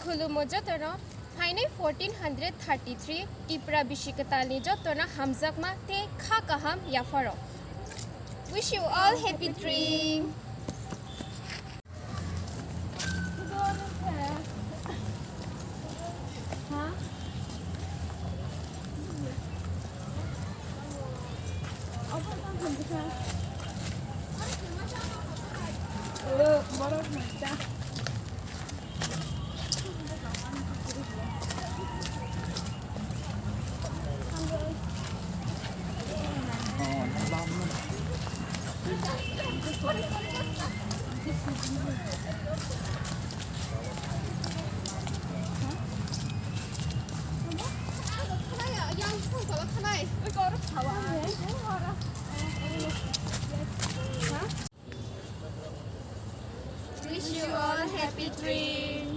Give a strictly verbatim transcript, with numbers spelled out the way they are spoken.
Khulumo jotono, phainai fourteen hundred thirty-three Tipra bisi kwtalni jotono hamjakma tei kha kaham yapharo. Wish you all happy dream. Wish you all happy dreams.